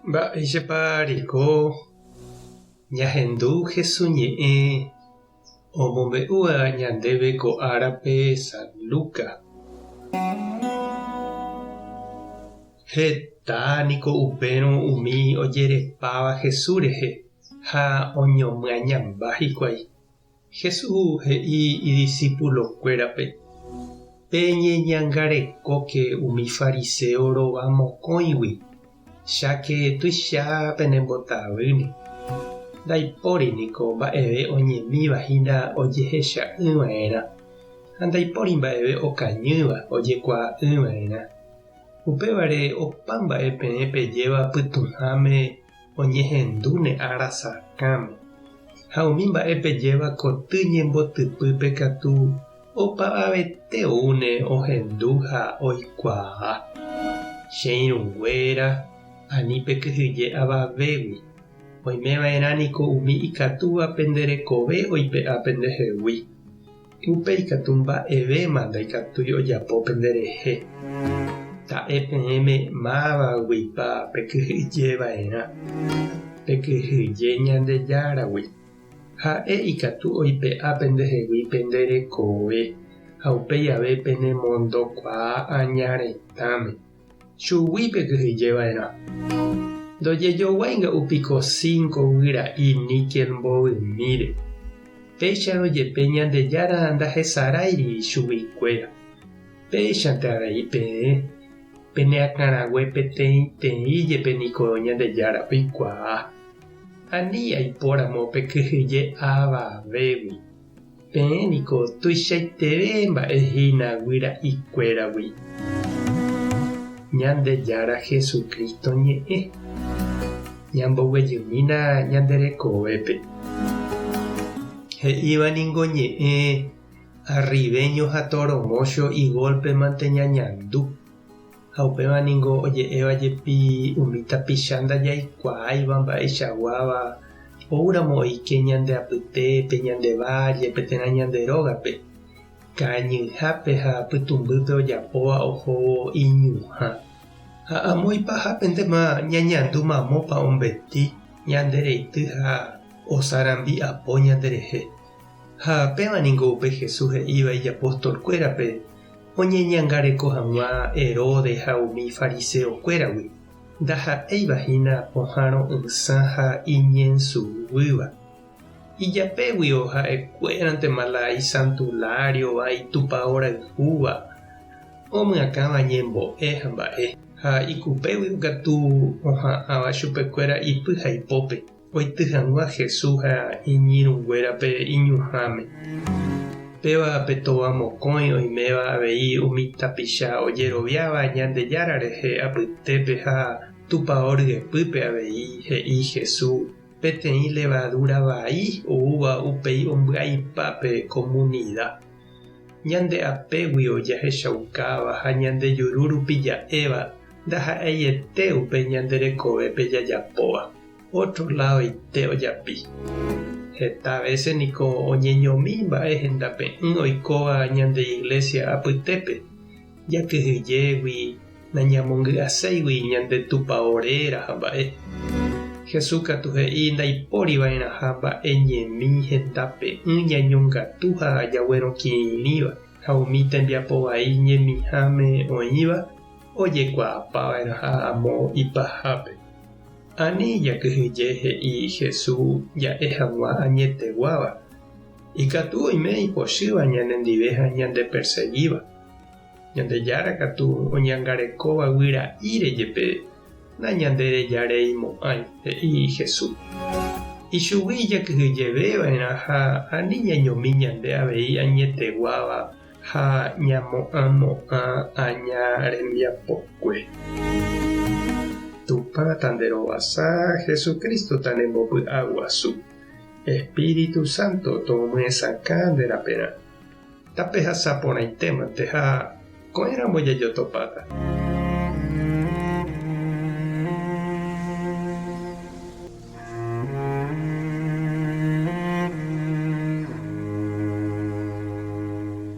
Mba'éichapa reko ñahendu Hesu ñe'ẽ omombe'úva ñandéve ko árape San Lucas? Heta niko upérõ umi ojerepáva Hesu rehe ha oñomyañamba hikuái. Jesús he'i idisipulokuérape, Peñeñangarekóke umi fariséo rova mokõigui, cháke tuicha penembotavýne. Ndaipóri niko mba'eve oñemíva hína ojehecha'ỹ va'erã, ha ndaipóri mba'eve okañýva ojekuaa'ỹ va'erã. Upévare opa mba'e peẽ pejéva pytũháme oñehendúne ára sakãme, ha umi mba'e pejéva koty ñembotypýpe katu opavavete oúne ohendu ha oikuaa. Che irũnguéra, ani pekyhyje avavégui, oimeva'erã niko umi ikatúva pende rekove oipe'a pendehegui. Upéi katu mba'evéma ndaikatúi ojapo penderehe. Ta'e peẽme mávaguipa pekyhyje va'erã. Pekyhyje Ñandejáragui. Ha'e ikatu oipe'a pendehegui pende rekove ha upéi ave penemondokuaa aña retãme. Chugui pekyhyje va'erã. Ndojejoguái nga'u piko cinco guyra'i níkel mbovymíre. Péicharõ jepe Ñandejára ndahesaráiri chuguikuéra. Péichante avei peẽ, pene akãrague peteĩteĩ jepe niko Ñandejára oikuaa. Ani aipóramo pekyhyje avavégui. Peẽ niko tuichaiteve mba'e hína guyra'ikuéragui. Ñandejára Jesucristo ñe'ẽ. Ñamboguejymína ñande rekovépe. He'íva ningo ñe'ẽ arribeño ha toro mocho igolpe mante ñañandu. Ha upéva ningo oje'éva jepi umi tapicha ndajaikuaáiva mba'eichaguáva oúramo oike ñande apytépe, ñande vállepe térã ñande rógape, kañyhápe ha pytũmbýpe ojapóva ohóvo iñuhã. Ha amo ipahápentema ñañandu mamópa ombeti ñande reity ha osarambi'apo ñanderehe. Ha péva ningo upe Jesús he'íva ijapostolkuérape oñeñangareko hag̃ua Herodes ha umi fariseokuéragui, ndaha'éiva hína pohã ro'ysã ha iñensuguýva. Ijapéguio ha'ekuérantema la isantuláriova itupao rayhúva, omyakãva ñembo'e ha mba'e, ha ikupéguio katu oha'ãva chupekuéra ipy ha ipópe. Oity hag̃ua Jesús ha iñirũnguérape iñuhãme. Péva pe tova mokõi oiméva avei umi tapicha ojeroviáva Ñandejára rehe apytépe ha tupao ryepýpe avei, he'i Jesús, peteĩ levadúra vai oúva upéi ombyaipa pe komunida. Ñande apéguio jahechaukáva ha ñande juru rupi ja'éva ndaha'eiete upe ñande rekovépe jajapóva. Ótro ladoite ojapi. Heta vése niko oñeñomi mba'e hendape'ỹ oikóva ñande iglésia apytépe, jakyhyjégui, nañamongy'aséigui ñande tupao réra ha mba'e. Jesús katu he'i ndaipóri va'erãha mba'e ñemi hendape'ỹ ñañongatu ha jaguerokirĩrĩva, ha umi tembiapo vai ñemiháme oĩva ojekuaapa va'erãha amo ipahápe. Ani jakyhyje he'i Jesús ja'e hag̃ua añeteguáva. Ikatu oime ipochýva ñanendive ha ñandepersegíva. Ñandejára katu oñangarekóva guyra'íre jepe nañanderejareimo'ãi, he'i Jesús. Ichugui jakyhyjeve va'erã ha ani ñañomi ñande avei añeteguáva ha ñamo'ãmo'ã aña rembiapokue. Tupã tanderovasa, Jesucristo tanembopy'aguasu, Espíritu Santo tomyesakã nde raperã. Tapehasa porãitémante ha ko'ẽramo jajotopáta.